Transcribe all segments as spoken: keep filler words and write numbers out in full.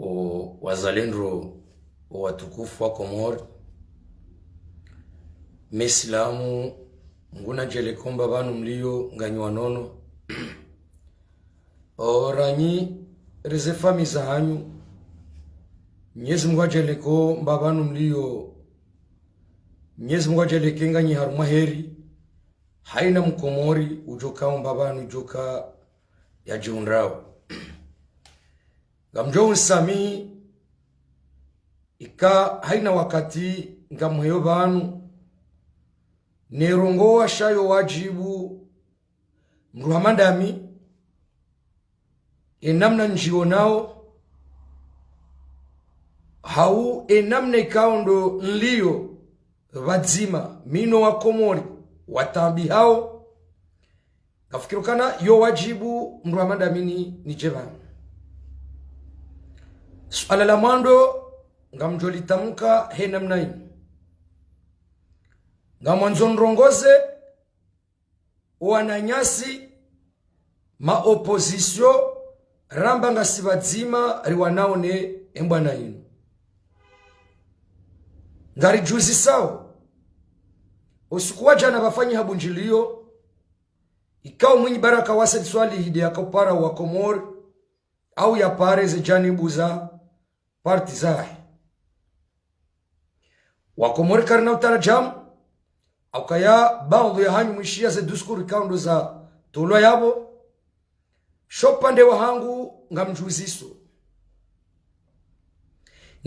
O wazalendo, o watukufu wa Komori, Mesilamu, nguna djeleko mbapvanu mliyo nganyi wanono. O ranyi reze famiyi zahanyu, Mnyezi Mungu adjeleko mbapvanu mliyo, Mnyezi Mungu adjeleke nganyi harumwa heri, haina Mkomori udjoka mbapvanu udjoka yadjihundrao. Ngamdjo unsamihi, ika haina wakati ngamheyo pvanu, nerongowa sha yo wadjibu mdru hama ndami, enamna ndjionao, hau enamna ikao ndo nliyo pvadzima, mi no Wakomori wataabihao, ngafikiri ukana yo wadjibu mdru hama ndami ni, nidje pvanu. Suala la mwando, ngamdjo litamka he namna inu. Ngamwandzo nrongoze, o wananyasi, ma opposition, ramba ngasi pvadzima riwanao ne embwana inu. Ngaridjuzisao, usiku wa djana pvwafanyiha bundjiliyo, ikao Mwinyi Baraka wa Said Swalihi nde yakaupara wa Komori, au yapare ze djanibu za parti zahe. Wakomori karina utaradjamu, au kaya baadhwi yahanyu mwishiya ze discours ikao ndo zatolwa yapvo, sho upande wahangu ngamdjuziso.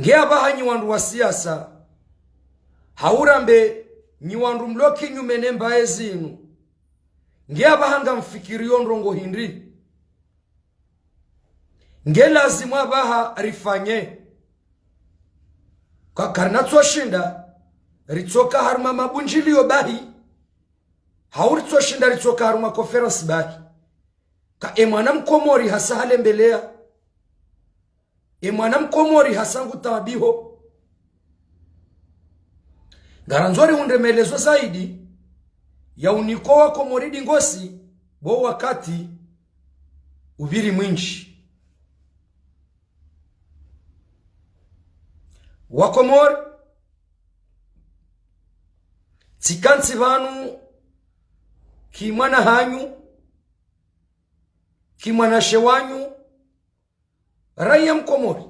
Nge apvaha nyi wandru wa siasa, hau rambe nyi wandru mlo kinyume ne mbaye zinu, nge apvaha ngamfikiriyo ndrongo hindri? Nge lazimu apvaha rifanye? Ka karina tso shinda ritsoka harumwa mabundjiliyo bahi, hau ritso shinda ritsoka harumwa conférence bahi. Ka emwana Mkomori hasa halembeleya. Emwana Mkomori hasa ngutaabiho. Ngarandzo rihundre maelezo zaidi ya uniko Wakomori dingosi, bo wakati upviri mwindji. Wakomori, tsikantsi pvanu ki mwana hanyu, ki mwanashe wanyu, raiya Mkomori.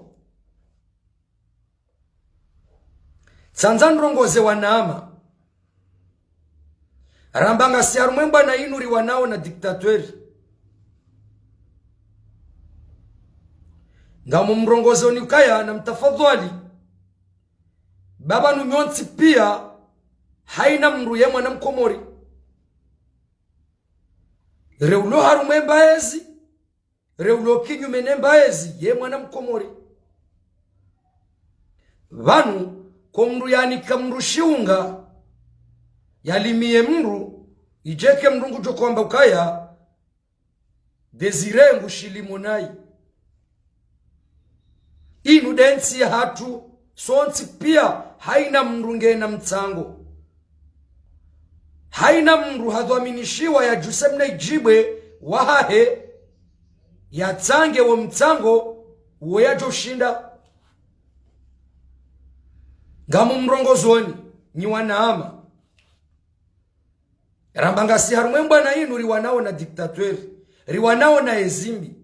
Tsandza nrongoze wanama. Ramba ngasi harumwa embwana inu riwanao na dictateur. Ngamumrongozoni ukaya na mtafadhwali, ba pvanu nyontsi piya, haina mndru ye mwana Mkomori. Re ulo harumwa embaye zi, re ulo kinyume ne mbaye zi, ye mwana Mkomori. Pvanu, ko mndru yanika mndru shiunga, yalimiye mndru, idjeke mndru ngudjo hwamba ukaya, Désiré ngushilimo nayi. Inu nde ntsi yahatru, sontsi piya, haina mndru ngena mtsango. Haina mndru hadhwaminishiwa yadjuse mna idjibwe wahahe, yatsange wo mtsango, wo yadjo shinda. Ngamumrongozoni, nyi wanama. Ramba ngasi harumwa embwana inu riwanao na dictateur, riwanao na ezimbi.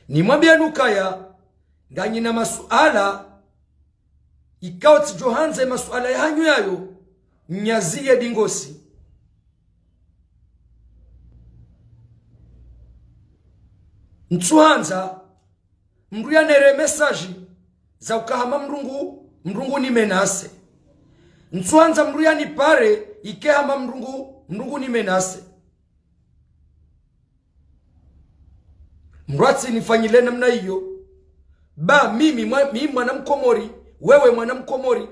Nimwambiyeni ukaya, nganyina masuala, ikao tsidjo handza masuala yahanyu yayo, nyaziye dingosi. Ntsuhandza, mndru yanere message za uka hama mndru ngu, mndru ngunimenase. Ntsuhandza mndru yanipare, ike hama mndru ngu, mndru ngunimenase. Mndru atsinifanyile namna iyo. Ba mimi, mwa, mimi mwana Mkomori, wewe mwana Mkomori.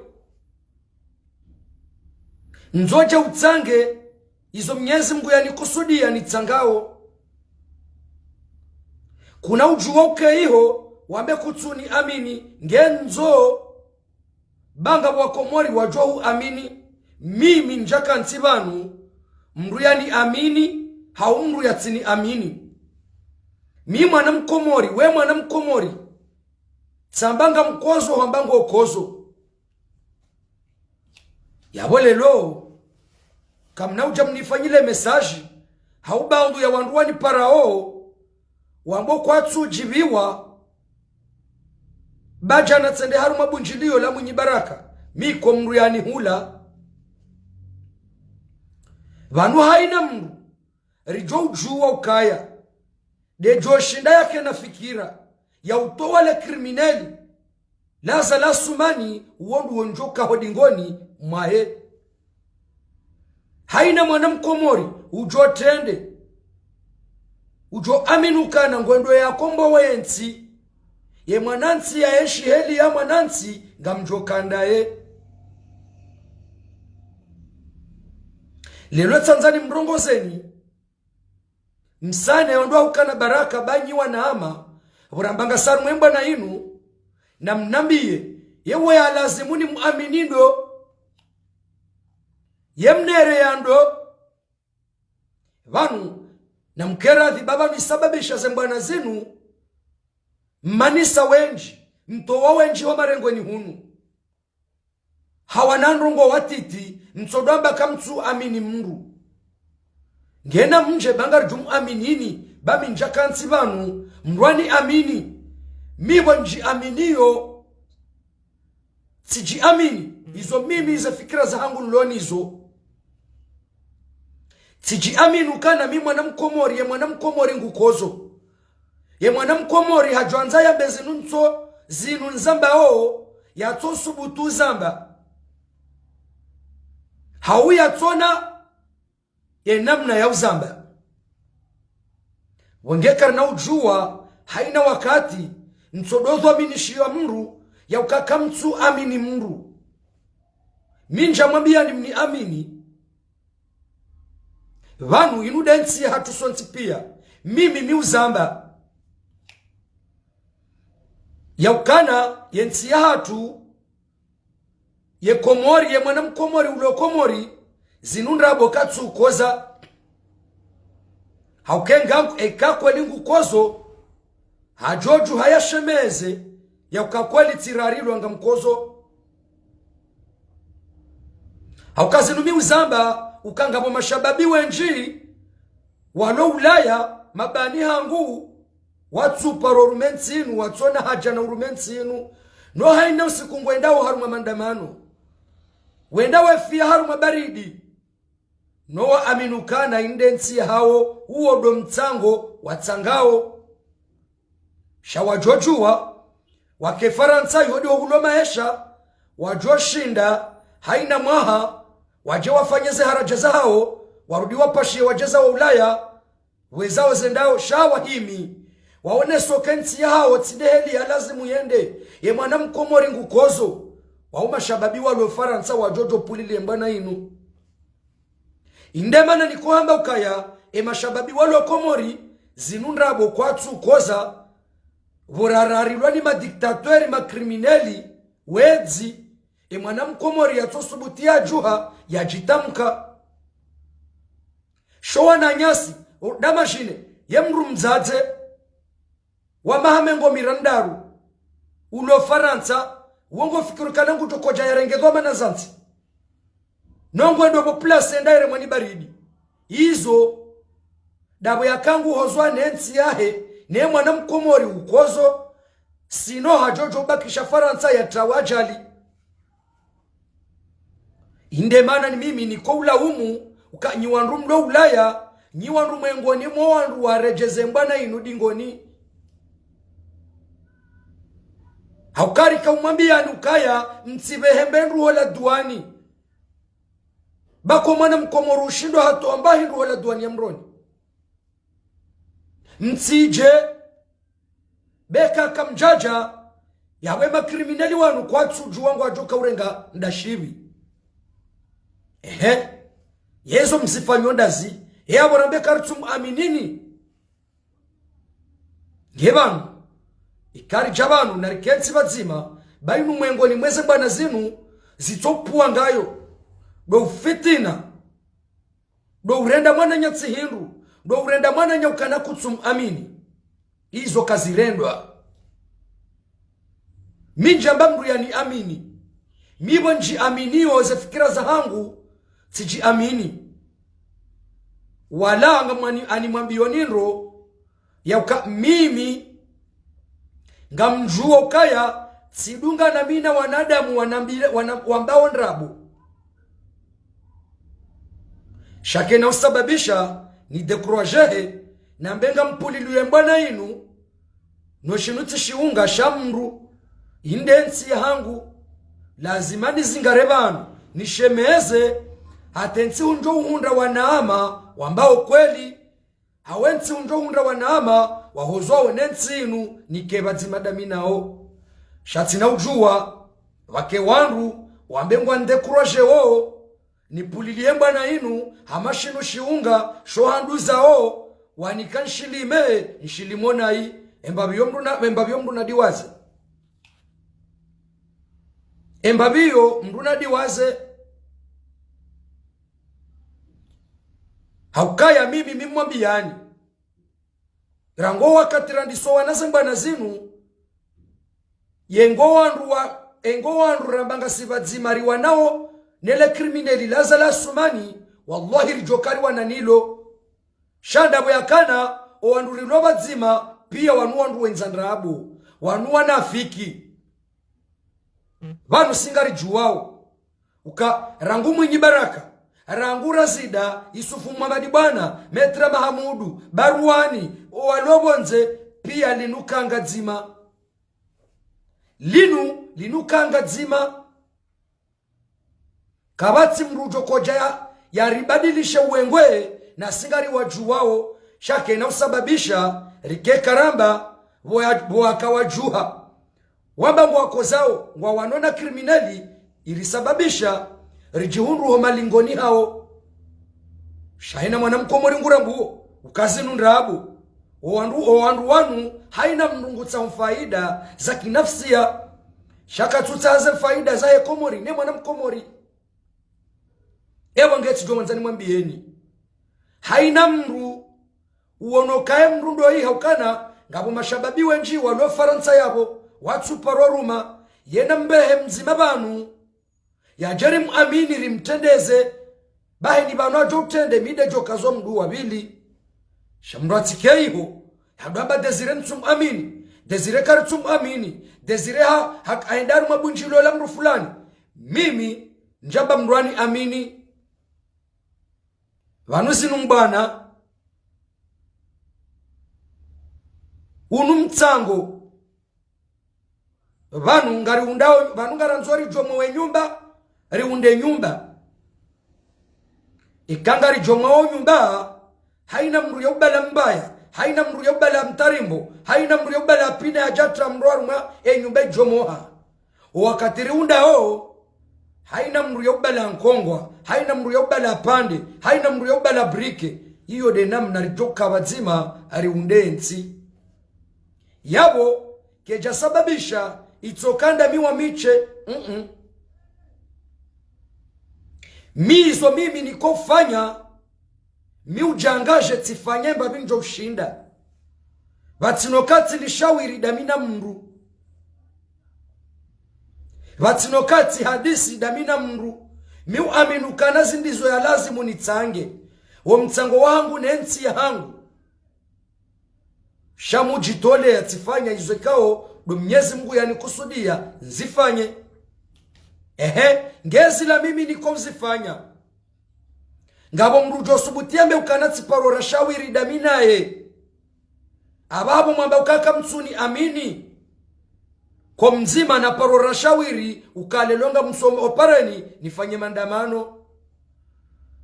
Ndzo udje utsange, izo Mnyezi Mungu yanikusudiya nitsangao. Kuna udjuwa uke iho, wambe kutsuniamini, nge ndzo, ba ngapvo Wakomori wadjo uamini, mimi ndjaka ntsi pvanu, mndru yaniamini, hau mndru yatsiniamini. Mi mwana Mkomori, we mwana Mkomori, tsamba ngamkodzo, hamba ngokodzo. Yapvo leo, kamna udja mnifanyile message, ha ubandru ya wandru waniparao, wambo kwatsudjibiwa, ba djana tsende harumwa bundjilio la Mwinyi Baraka, mi ko mdru yanihula. Pvanu haina mdru, ridjo udjuwa ukaya, ndedjo shinda yake na fikira ya utowa le criminel, laza la sumani, uwo ndo wondjo kaho dingoni mwahe. Haina mwana Mkomori, udjo trende, udjo amini ukana ngwendo yakombowa yentsi. Ye mwanantsi yaenshi heli ya mwanantsi, ngamdjo kandaye. Leo tsandza nimrongozeni, msane ondro hukana Baraka ba nyi wanama, pvo ramba ngasi harumwa mbwana inu, na mnambiye, ye we yalazimu nimuamini ndo, ye mnere ya ndo. Pvanu, na mkeradhi ba pvanu isababisha ze mbwana zinu, mmanisa wendji, mtowa wendji wa marengweni hunu. Hawana ndrongoo watiti, mtsodjo amba kamtsuamini mdru. Ngena mdje ba ngaridjo muaminini, ba mi ndja kantsi pvanu, mdru aniamini. Mi pvo ndjiaminiyo, tsidjiamini, izo mimi ze fikira zahangu nilo nizo. Tsidjiamini ukana mi mwana Mkomori, ye mwana Mkomori ngukodzo. Ye mwana Mkomori hadjo andza yambe zinu ntso, zinu nizambao, yatso subutu zamba. Hau yatsona ye namna ya uzamba. Wenge karina udjuwa, haina wakati, ntsodjo dhwaminishiwa mdru, ya uka kamtsuamini mdru. Mi ndja mwambiyani mniamini. Pvanu inu nde ntsi yahatru sontsi piya. Mimi mi uzamba ya ukana ye ntsi yahatru, ye Komori, ye mwana Mkomori ulo Komori, zinu ndrabo katsukodza. Hauka ngangu eka kweli ngukodzo, hadjo djuha yashemeze, ya uka kweli tsirarilwa ngamkodzo. Hauka zinu mi uzamba, uka ngapvo mashababi wendji, walo Ulaya, mabani hangu, watsuparo urume ntsi inu, watsona haja na urume ntsi inu. No haina usiku ngwendao harumwa mandamano. Wenda wefiya harumwa baridi. No waamini ukana inde ntsi yahawo, uwo ndo mtsango watsangao. Sha wadjo djuwa, wake Farantsa yodi wo hulo maesha, wadjo shinda, haina mwaha, wadje wafanye ze haraja zahawo, warudi wapashiye wadje zawo Ulaya, wezao zendao, sha wahimi, waonese uka ntsi yahawo tsi nde heli ya lazimu yende, ye mwana Mkomori ngukodzo, wao mashababi walo Farantsa wadjo djo pulile mbwana inu. Inde mana niko hamba ukaya, e mashababi walo Komori, zinu ndrabo kwatsukodza, pvo rararilwa ni madiktateri, makrimineli, wedzi, e mwana Mkomori yatso subutu yadjuha, yadjitamka. Sho wananyasi, o damashine, ye mdru mdzadze, wa maha mengo mirandaru, ulo Farantsa, wo ngofikiri ukana ngudjo kodja yarenge dhwamana zantsi. No ngwendo pvo place ndaire mwani baridi. Izo, ndapvo yaka nguhodzwa ne ntsi yahe, ne mwana Mkomori ukodzo, sino hadjo djo ubakisha Farantsa yatrawa ajali. Inde mana ni mimi niko ulaumu, uka nyi wandru mlo Ulaya, nyi wandru mwengoni mwa wandru waredjeze mbwana inu dingoni. Hauka rika umwambiyani ukaya, mtsipvehe mbe ndru hola duwani. Ba ko mwana Mkomori ushindo hatowa mba hindru hola duwani ya Mroni. Mtsidje, beka kamdjadja, yawe makrimineli wanu kwatsudjuwa ngwadjo kaurenga ndashipvi. Ehe. Yezo mzifanyo ndazi, ye apvo rambe karitsumuaminini. Nge pvanu, ikari dja pvanu, narikentsi pvadzima, ba inu mwengoni mweze mbwana zinu, zitsopvuwa ngayo. Ndo ufitina. Ndo urenda mwananya tsi hindru, ndo urenda mwananya ukana kutsumuamini. Izo kazirendwa. Mi ndjamba mndru yaniamini. Mi pvo ndjiaminio ze fikira zahangu, tsidjiamini. Wala ngamwani-, animwambio nindro, yauka mimi, ngamdjuo ukaya, tsidungana mi na wanadamu wanambile, wana-, wambao ndrabo. Sha kena usababisha, nidécourager, nambe ngampulilie mbwana inu, no shinu tsishiunga sha mndru, inde ntsi yahangu, lazima nizingare pvanu, nishemeze, hata ntsi undjo uhundra wanama, wambao kweli, hawe ntsi undjo uhundra wanama, wahozwao ne ntsi inu, nike pvadzima dami nao. Sha tsina udjua, pvwake wandru, wambe ngwandécourager wo, nipulilie mbwana inu, hama shinu shiunga, sho handuzao, wanika nshilime, nshilimo nayi, embapvi yo mndru na, embapvi yo mndru nadiwaze. Embapvi yo mndru nadiwaze. Haukaya mimi mi mwambiani. Rangu wakati randiso wana ze mbwana zinu, yengo wandru wa, engo wandru ramba ngasi pvadzima riwanao, nele criminel laza la Sumani, wallahi ridjoka riwana nilo. Sha ndapvo yakana, o wandru rilo pvadzima, pia wanu wandru wendza ndrabo, wanu wanafiki. Pvanu singaridjuwao. Uka rangu Mwinyi Baraka, rangu Razida, Isufu Muhamadi Bwana, Maître Mahamudu, Baruani, o walo pvondze, pia linu kanga dzima. Linu, linu kanga dzima. Kapvatsi mndru udjo kodja ya, yaribadilishe uwengwe, na singariwadjuwao, sha kena usababisha, rike karamba, pvo ya, pvo wakawadjuha. Wamba ngwakozao, ngwawanao na criminel, irisababisha, ridjihundru ho malingoni hao. Sha haina mwana mkomori ngurambuo, uka zinu ndrabo. O wandru, o wandru wanu, haina mndru ngutsaho faida za kinafsia. Sha katsutsaha ze faida zahe Komori, ne mwana mkomori. Ewa ngetsi djo mwandzani mwambieni. Haina mndru uono kaye mndru ndo iha ukana, ngapvo mashababi wendji walo Farantsa yapvo, watsu paro ruma, yena mbehe mdzima pvanu. Yadje rimwamini rimtrendeze, bahi ni pvanu adjo utrende mi ndedjo kazo mndru wa pvili. Sha mndru atsike iho, yadjo amba Désiré ntsumwamini, Désiré karitsumwamini, Désiré ha, ha, haenda harumwa bundjilo la mndru fulani. Mimi, ndjamba mndru aniamini. Pvanu zinu mbwana. Unu mtsango. Pvanu ngariundao, pvanu ngarandzo ridjomowe nyumba, riunde nyumba. Ika ngaridjomowao nyumba, haina mndru ya ubala mbaya, haina mndru ya ubala mtarimbo, haina mndru ya ubala pina yadjatra mndru harumwa e nyumba idjomoha. O wakati riundao, haina mndru ya ubala nkongwa, haina mndru ya ubala pande, haina mndru ya ubala brike. Iyo nde namna ridjoka pvadzima riunde ntsi. Yapvo, kedjasababisha, itsoka nda mi wa miche, mm-mm. Mi izo mimi nikofanya, mi udjangadje tsifanye mbapvi ndjo ushinda. Pvatsina wakati lishawiri dami na mndru. Pvatsina wakati hadisi dami na mndru. Mi uamini ukana zindizo ya lazimu nitsange. Wo mtsango wahangu ne ntsi yahangu. Sha mudjitole ya tsifanya izo ikao, ndo Mnyezi Mungu yanikusudia, nzifanye. Ehe, ngezila mimi niko uzifanya. Ngapvo mndru udjo subuti yambe ukana tsiparo rashawiri dami naye. Apvapvo mwamba uka kamtsuniamini. Ko mdzima naparo rashawiri, uka leo ngamsomo ho pareni, nifanye mandamano.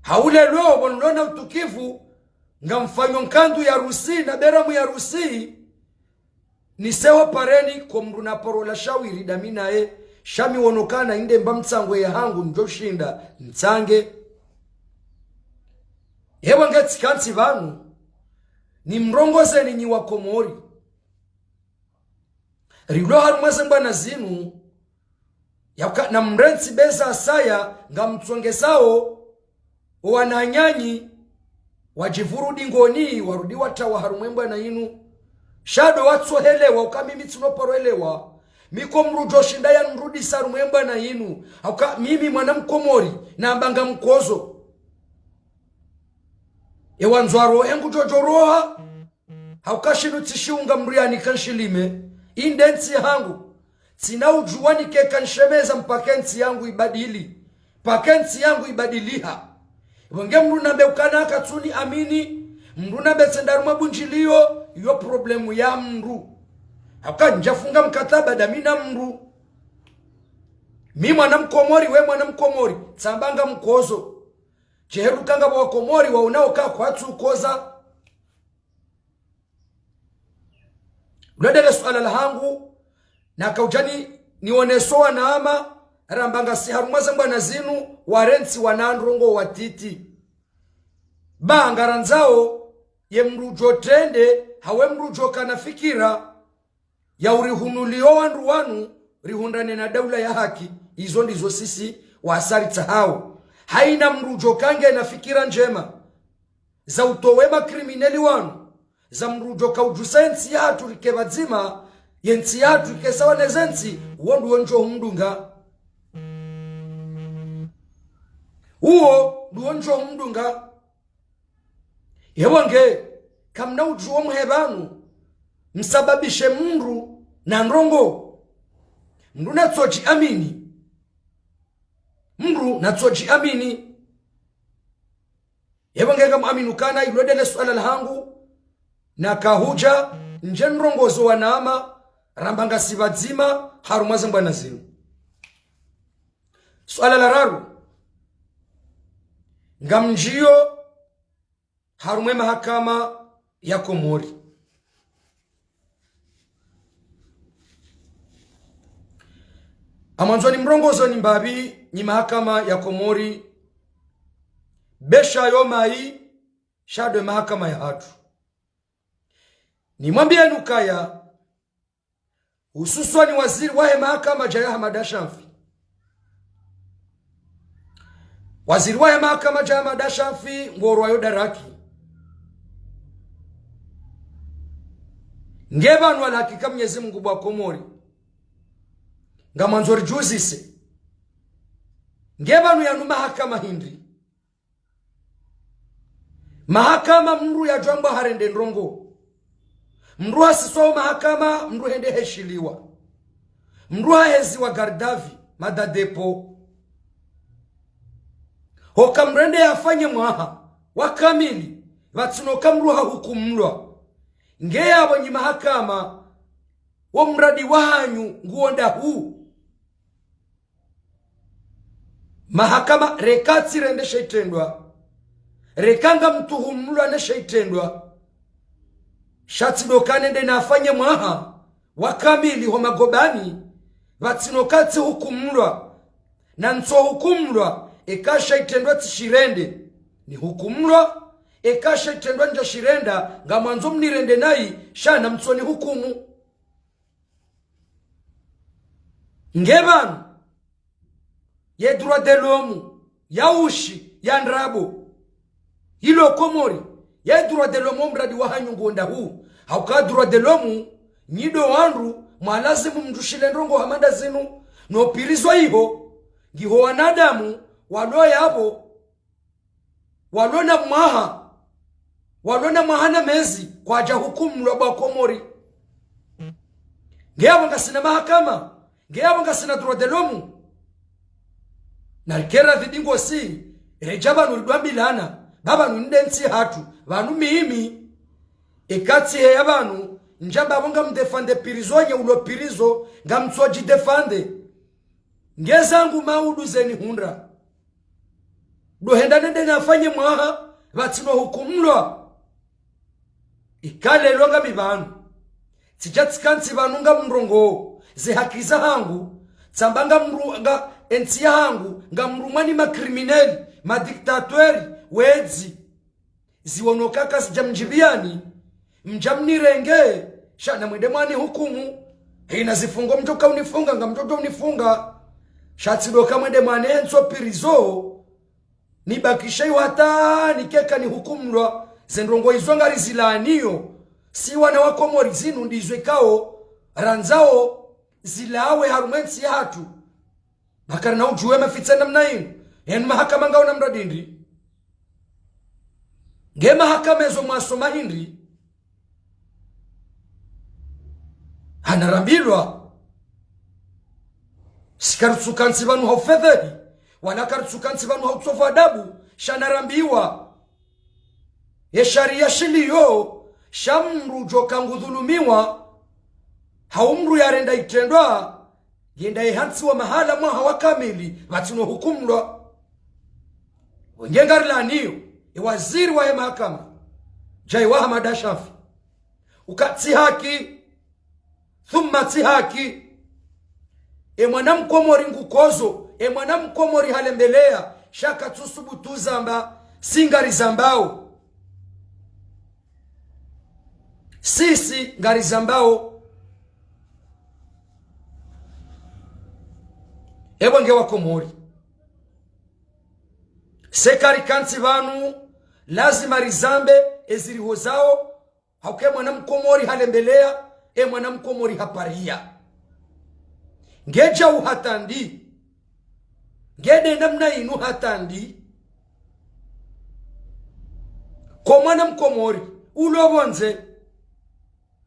Hau leo, pvo nilo na utukivu, ngamfanyo nkandu ya harusi, na beramu ya harusi, nise ho pareni ko mndru naparo rashawiri dami naye, sha mi wono ukana inde mba mtsango yahangu ndjo ushinda, ntsange. Ewa ngetsi kantsi pvanu, nimrongozeni nyi wa Komori. Rilo harumwa ze mbwana zinu, yauka namrentsi beza saya ngamtsongesao, o wananyanyi, wadjivuru dingoni, warudi watawa harumwa e mbwana inu. Sha ndo watsohelewa, uka mimi tsinoparo elewa. Mi ko mdru djoshinda yanirudisa harumwa ye mbwana yinu. Hauka mimi mwana mkomori, namba ngamkodzo. Ewandzwa roho yangu djodjoroha. Hauka shinu tsishiunga mdru yanika nshilime. Inde ntsi yahangu. Tsina udjuwa nikeka nshemeza mpaka ntsi yangu ibadili. Mpaka ntsi yangu ibadiliha. Pvo nge mdru nambe ukana katsuni amini, mdru nambe tsenda harumwa bundjiliyo, iyo problemu ya mdru. Hauka ndjafunga mkataba ndami na mdru. Mi mwana mkomori, we mwana mkomori, tsamba ngamkodzo. Sheheru kanga pvo wakomori, waonao ka kwatsu ukodza. Lwendele suala lahangu, nakaudjani nioneso wanama, ramba ngasi harumwa ze mbwana zinu, warentsi wana ndrongoo watiti. Ba ngarandzao, ye mdru djotrende, hawe mdru djokana fikira, ya urihunulio wandru wanu, rihundrane na daula ya haki, izo ndizo sisi, wasa ritsahao. Haina mdru djoka ngena fikira ndjema, za utowe makrimineli wanu, za mdru djoka udjusa yentsi yahatru rike pvadzima, yentsi yahatru rike sawa ne zentsi, wo ndo wondjo humdunga. Uwo ndo wondjo humdunga. Ewa nge, kamna udjuwo mhe pvanu, msababishe mdru na ndrongoo. Mdru natsodji amini. Mdru natsodji amini. Ewa nge ngamwamini ukana ilwendele suala lahangu, nakahudja, ndje ndrongoo zo wanama, ramba ngasi pvadzima, harumwa ze mbwana zinu. Suala la raru, ngamdjiyo harumwa ye mahakama ya Komori. Amwandzo nimrongozo ni mbapvi nyi mahakama ya Komori, besha yo mayi, sha ndo ye mahakama yahatru. Nimwambiyeni ukaya, hususwani waziri wahe mahakama djaya Hamada Shanfi. Waziri wahe mahakama djaya Hamada Shanfi, ngorwayo daraki. Nge pvanu wala hakika Mnyezi Mungu bwa Komori. Ngamwandzo ridjuzise. Nge pvanu yanu mahakama hindri. Mahakama mdru yadjwambwa harende ndrongoo. Mdru hasiswa ho mahakama, mdru hende heshiliwa. Mdru haheziwa garde à vue, mandat de dépôt. Hoka mdru hende yafanye mwaha wa kamili, pvatsina uka mdru hahukumulwa. Nge yapvo nyi mahakama, wo mradi wahanyu nguwo ndahu? Mahakama reka tsi rende she itrendwa. Reka ngamtuhumulwa ne she itrendwa. Sha tsi ndo uka nende nafanye mwaha wa kamili ho magobani, pvatsina uka tsihukumulwa. Na ntsohukumulwa, eka she itrendwa tsishirende. Nihukumulwa, eka she itrendwa ndjashirenda, ngamwandzo mnirende nayi, sha namtsonihukumu. Nge pvanu, ye droit de l'homme, ya ushi, ya ndrabo. Ilo Komori, ye droit de l'homme wo mradi wahanyu nguwo ndahu? Hauka droit de l'homme, nyi ndo wandru, mwalazimu mdjushile ndrongoo hama nda zinu, no pvirizo iho, ngiho wanadamu, walo yapvo, walo na mwaha, walo na mwaha na mezi, kwadja hukumulwa bwa Komori. Nge yapvo ngasina mahakama, nge yapvo ngasina droit de l'homme. Na rikera vidingo si, redja pvanu ridwambilana, ba pvanu nde ntsi yahatru, pvanu mimi. Eka tsi heya pvanu, ndjamba pvo ngamdéfendre prisonnier ulo prison, ngamtsodjidéfendre. Nge zangu maudu zenihundra. Ndo henda nende nafanye mwaha, pvatsina uhukumulwa. Ika lelo ngami pvanu. Tsidja tsika ntsi pvanu ngamrongoo, ze haki zahangu, tsamba ngamru-, nga entsi yahangu, ngamrumwa ni makrimineli, madiktateri, wedzi. Ziwono uka kazidja mdjipviyani, mdja mnirenge, sha namwende mwanihukumu. Hena zifungo mdjoka unifunga, ngamdjodjo unifunga. Sha tsi ndo uka mwende mwanentso prison, nibakishe iwo hata nikeka nihukumulwa, ze ndrongoo izo ngarizilaaniyo. Si wana wa Komori, zinu ndizo ikao randzao zilawe harumwa entsi yahatru. Bakari na udjuwe mafitsa namna inu. Yenu mahakama ngayo na mradi ndri? Nge mahakama ezo mwasoma hindri? Hanarambilwa. Si karitsukantsi pvanu ha ufedhehi, wala karitsukantsi pvanu ha utsovu adabu, sha narambiwa. Ye sharia shiliyo, sha mndru djo ka ngudhulumiwa, hau mndru yarenda itrendwa, yenda yehantsiwa mahala mwaha wa kamili, pvatsino hukumlwa. Wonge ngarilaniyo, e waziri wa ye mahakama, Djai wa Hamada Shafi. Uka tsi haki, thumma tsi haki. E mwana mkomori ngukodzo, e mwana mkomori halembeleya, sha katsusubutu zamba, si ngarizambao. Sisi ngarizambao. Ebo nge wa Komori. Se karikantsi pvanu, lazima rizambe eziriho zao, hauka e mwana mkomori halembeleya, e mwana mkomori hapariya. Ngedjau hata ndi, ngede namna inu hata ndi. Ko mwana mkomori, ulo pvondze,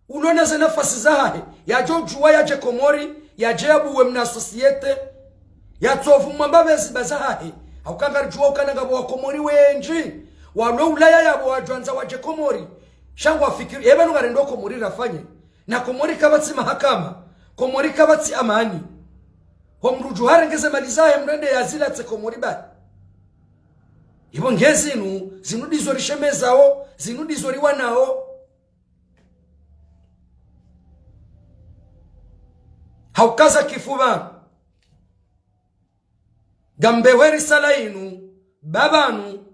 ulo na ze nafasi zahahe, yadjo djuwa yadje Komori, yadje yabuwe mna société, yatsovu mwamba pvezi ba zahahe, hauka ngaridjuwa ukana ngapvo wa Komori wendji, walo Ulaya yapvo wadjwandza wadje Komori, sha ngwafikiri, eba nungarendo Komori rafanye, na Komori kapvatsi mahakama, Komori kapvatsi amani. Ho mndru dju harenge ze mali zahe mrende yazilatse Komori bali. Ipvo nge zinu, zinu ndizo rishemezao, zinu ndizo riwanao. Haukaza kifuba. Ngambewe risala inu, ba pvanu,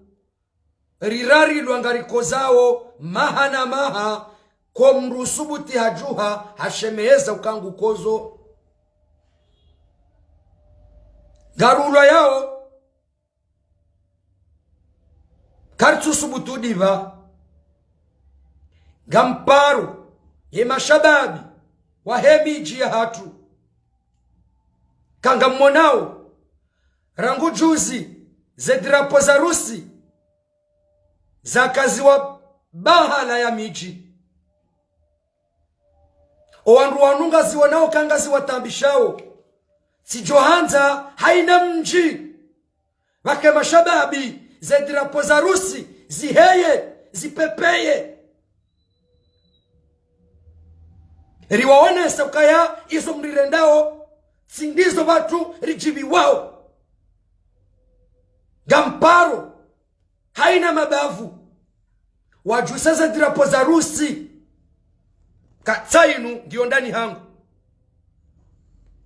rirarilwa ngarikozao, maha na maha, ko mndru subuti hadjuha, hashemeza uka ngukodzo. Ngarulwayao, karitsusubutu dipva. Ngamparo ye mashababi wahe midji yahatru. Ka ngammonao, rangu juzi, ze drapo za Rusi, zakaziwa bahala ya midji. O wandru wanu ngaziwonao ka ngaziwataabishao. Tsidjo handza haina mdji pvake mashababi, ze drapo za Rusi, ziheye, zipepeye. Riwaonesa ukaya izo mrirendao, tsi ndizo pvatsu ridjibiwao. Ngamparo, haina mabavu. Wadjusa ze drapo za Rusi. Ka tsa inu ngiyo ndani hangu.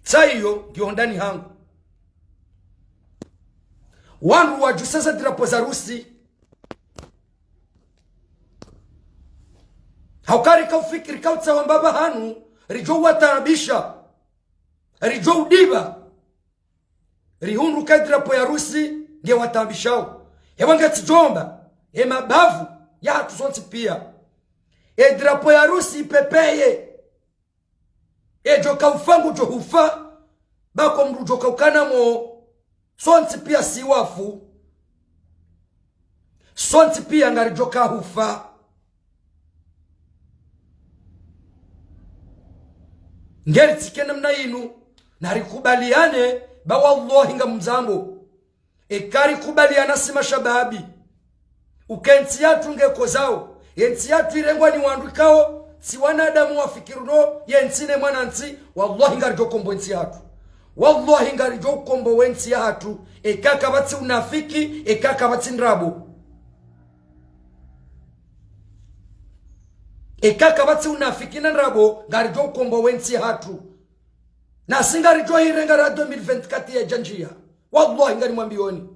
Tsa iyo ngiyo ndani hangu. Wandru wadjusa ze drapo za Rusi. Hauka rika ufikiri ka utsaha wamba pvahanu, ridjo uwataabisha. Ridjo udipva. Rihundru ka e drapo ya Rusi nge wataabishao. Hewa nge tsidjomba, e mabavu yahatru sontsi pia. E drapo ya Rusi ipepeye. Edjo ka ufa ngudjo hufa, ba ko mndru djo ka ukana mo, sontsi pia si wafu. Sontsi pia ngaridjo ka hufa. Nge ritsike namna inu, na rikubaliane, ba wallahi ngamzambo. Eka rikubaliana si mashababi, uka entsi yahatru nge kozao, entsi yahatru irengwa ni wandru ikao, si wanadamu wafikiri no, ye ntsi ne mwanantsi, wallahi ngaridjo komboa entsi yahatru. Wallahi ngaridjo ukomboa entsi yahatru, eka kapvatsi unafiki, eka kapvatsi ndrabo. Eka kapvatsi unafiki na ndrabo, ngaridjo ukomboa entsi yahatru. Na si ngaridjo hirenga ra deux mille vingt-quatre yadja ndjia. Wallahi nganimwambioni.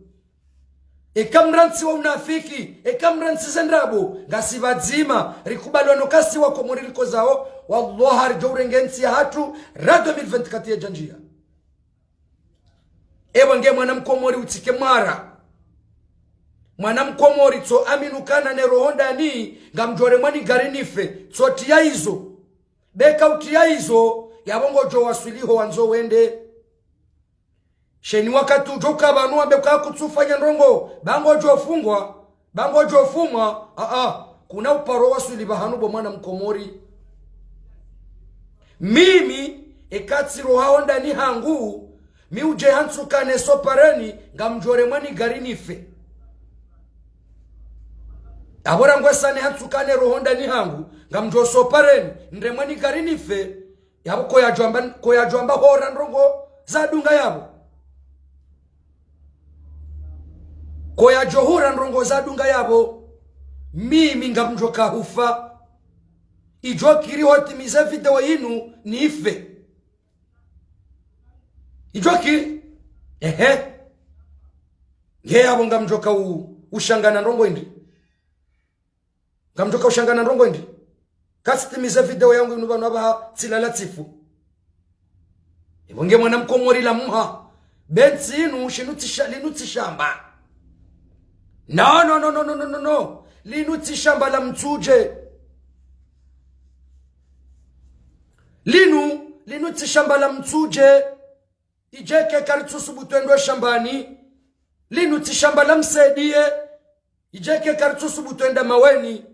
Eka mrantsi wa unafiki, eka mrantsi ze ndrabo, ngasi pvadzima, rikubaliwano ka si wa Komori rikozao, wallahi ngaridjo urenge entsi yahatru, ra deux mille vingt-quatre yadja ndjia. Ewa nge mwana mkomori utsike mwara. Mwana mkomori tso amini ukana ne roho ndani, ngamdjo remwa ni gari nife. Tso tiya izo. Beka utiya izo, yapvo ngodjo waswili ho wandzo wende. Sheni wakati udjo ka pvanu wambe ka kutsufanya ndrongo, ba ngodjo fungwa, ba ngodjo fumwa, aa, kuna uparo waswili pvahanu bo mwana mkomori. Mimi, eka tsi roho ndani hangu, mi udje hantsu kane sopareni, ngamdjo remwa ni gari nife. Apvo rangwe sane hantsu kane roho ndani hangu, ngamdjo sopareni, nremwa ni gari nife, yapvo koyadjo amba, koyadjo amba hora ndrongo zadunga yapvo. Koyadjo hura ndrongo zadunga yapvo. Mimi ngamdjo ka hufa. Idjo kiri hotimize video yinu nife. Idjo kiri. Ehe. Nge yapvo ngamdjo ka u-, ushangana ndrongo indri. Ngamdjo ka ushangana ndrongo indri. Katsitimize video yangu inu pvanu apvaha tsilala tsifu. Ipvo nge mwana mkomori la mha. Be ntsi inu shinu tsisha-, linu tsi shamba. No, no, no, no. Linu tsi shamba la mtsudje. Linu, linu tsi shamba la mtsudje. Idjeke karitsusubutu enda shambani. Linu tsi shamba la msaidiye. Idjeke karitsusubutu enda maweni.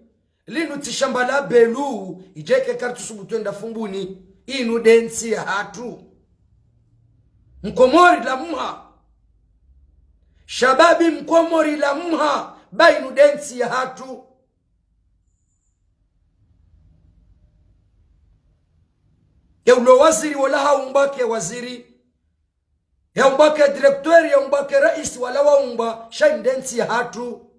Linu tsi shamba la belu. Idjeke karitsusubutu enda fumbuni. Inu de ntsi yahatru. Mkomori la mha. Shababi mkomori la mha. Ba inu de ntsi yahatru. Ye ulo waziri wala haumbwa ke waziri. Yaumbwa ke directeur, yaumbwa ke raisi wala waumbwa, sha inu de ntsi yahatru.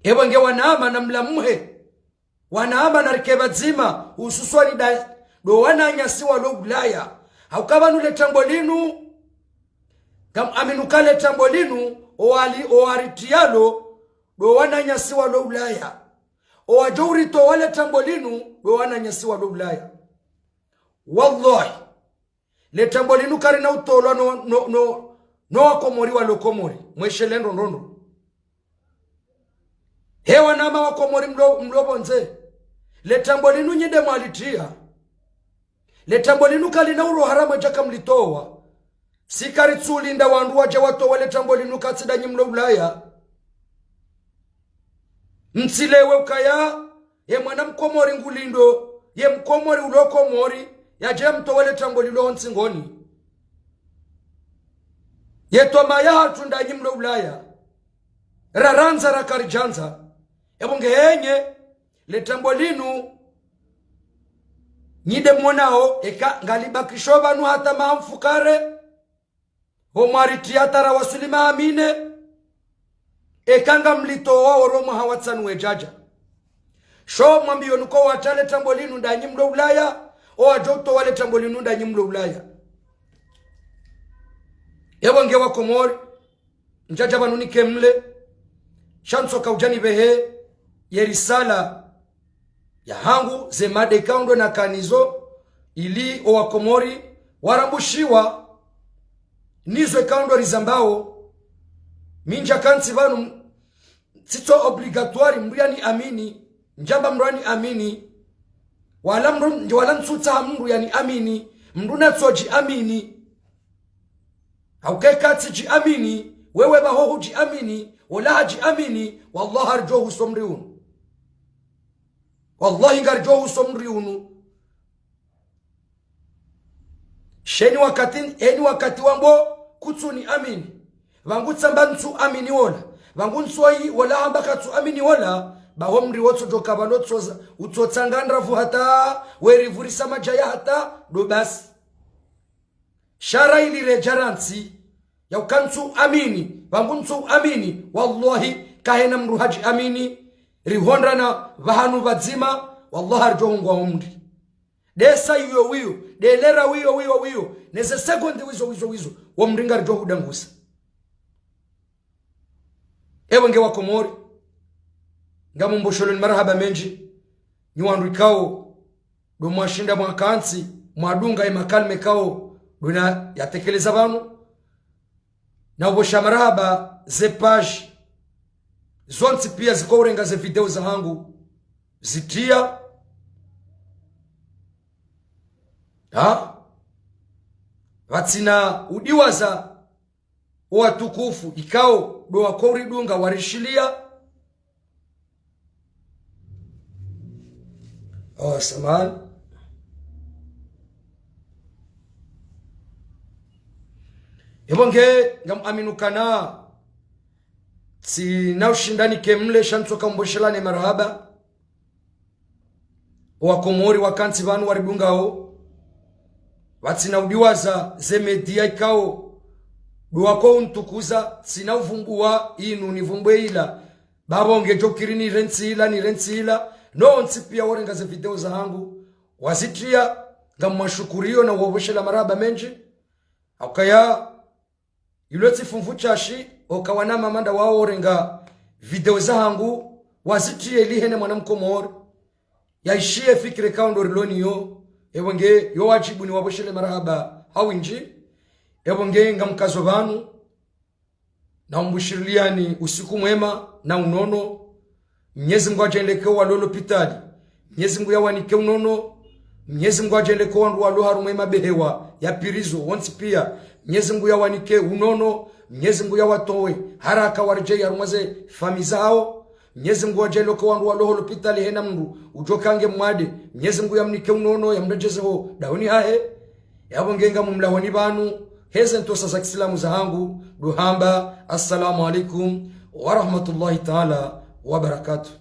Epvo nge wanama na mlamuhe. Wanama na rike pvadzima, hususwani da, do wananyasi walo Ulaya. Hauka pvanu le tambo linu, ngam amini uka le tambo linu, owali, owaritiyalo, do wananyasi walo Ulaya. Owadjo uritowa le tambo linu, do wananyasi walo Ulaya. Wallahi. Le tambo linu karina utolwa no, no, no, no wakomori walo Komori. Mweshele ndrondrondro. He wanama wakomori mlo, mlo pvondze. Le tambo linu nyi de mwalitiya. Le tambo linu kalina uroha ramwe djaka mlitowa. Si karitsulinda wandru wadje watowe le tambo linu katsi da nyi mlo Ulaya. Mtsilewe ukaya, ye mwana mkomori ngulindo, ye mkomori ulo Komori, yadje yamtowe le tambo lilo ntsingoni. Ye twamaya hatru nda nyi mlo Ulaya. Rarandza rakaridjandza. Epvo nge henye, le tambo linu, nyi de mwonao, eka ngalibakisho pvanu hata maha mfukare, ho mwaritiya tara waswili maha mine, eka ngamlitowa oro mwaha wa tsanu wedjadja. Sho mwambiyo nuko watra le tambo linu nda nyi mlo Ulaya, owadjo utowa le tambo linu nda nyi mlo Ulaya. Epvo nge wakomori, ndjadja pvanu nike mle, sha ntsoka udja nipvehe ye risala yahangu ze mada ikao ndo nakanizo, ili owakomori warambushiwa nizo ikao ndo rizambao. Mi ndjakantsi pvanu, tsitso obligatoire mndru yaniamini, ndjamba mndru yaniamini, wala mndru, wala ntsutsaha mndru yaniamini, mndru natsodjiamini. Hauka eka tsidjiamini, wewe pvaho hudjiamini, ola hadjiamini, wallahi ngaridjo huso mri unu. Wallahi ngaridjo huso mri unu. Sheni wakati, eni wakati wambo kutsuniamini. Pvangu tsamba ntsuamini ola. Pvangu ntsoyi ola hamba katsuamini ola. Pvaho mri wotsodjoka pvalo tsoza, utsotsanga ndravu hata, werivurisa madjaya hata, do basi. Sha ra ili redja rantsi, yauka ntsuamini, pvangu ntsuamini, wallahi, kahena mndru hadjiamini, rihondrana pvahanu pvadzima, wallahi ngaridjo hungwa omri. De saa iyo wiyo, de lera wiyo, wiyo, wiyo, neze segonde wizo, wizo, wizo, womri ngaridjo hudangusa. Epvo nge wakomori, ngamumbosholoni marahaba mendji, nyi wandru ikao, do mwashinda mwakantsi, mwadunga ye makalima ikao, do nayatekeleza pvanu. na upvosha marahaba ze page zontsi pia zikourenga ze video zahangu zitriya. Ha? Pvatsina udiwaza owatukufu ikao ndo wakouridunga warishiliya. Oh, samahani. Epvo nge ngamuamini ukana tsina ushindani ke mle sha ntsoka mpvoshelane marahaba. Owakomori wakantsi pvanu waridungao. Pvatsina udiwaza ze media ikao ndo wakountukuza, tsina uvumbuwa inu nivumbuwe ila. Bapvo ngedjo kiri nirentsi ila, nirentsi ila. No wontsi pia worenga ze video zahangu wazitriya, ngamwashukuriyo na uwapvoshela marahaba mendji. Haukaya ilo tsi fumvu shashi, oka wana mama nda waorenga video zahangu wazitriye ili hene mwana mkomori yaishiye fikira ikao ndo rilo nayo. Epvo nge yo wadjibu niwapvoshele marahaba ha windji. Epvo nge ngamkazo pvanu, na umbushiriliani usiku mwema na unono. Mnyezi Mngu yadjaanlie ke owalo lopitali, Mnyezi Mngu yawanike unono. Mnyezi Mngu yadjaanlie ke owandru walo harumwa emabehewa ya prison wontsi pia, Mnyezi Mngu yawanike unono. Mnyezi Mngu yawatowe haraka waredjeyi harumwa ze famiyi zahawo. Mnyezi Mngu yadjaanlie ke owandru walo holopitali hena mndru udjo kange mwade, Mnyezi Mngu yamnike unono, yamredjeze ho dahoni hahe. Yapvo nge ngamumlahoni pvanu heze ntrosa za kisilamu zahangu, ndo hamba, assalamu alaikum wa rahmatullahi taala wa barakatuh.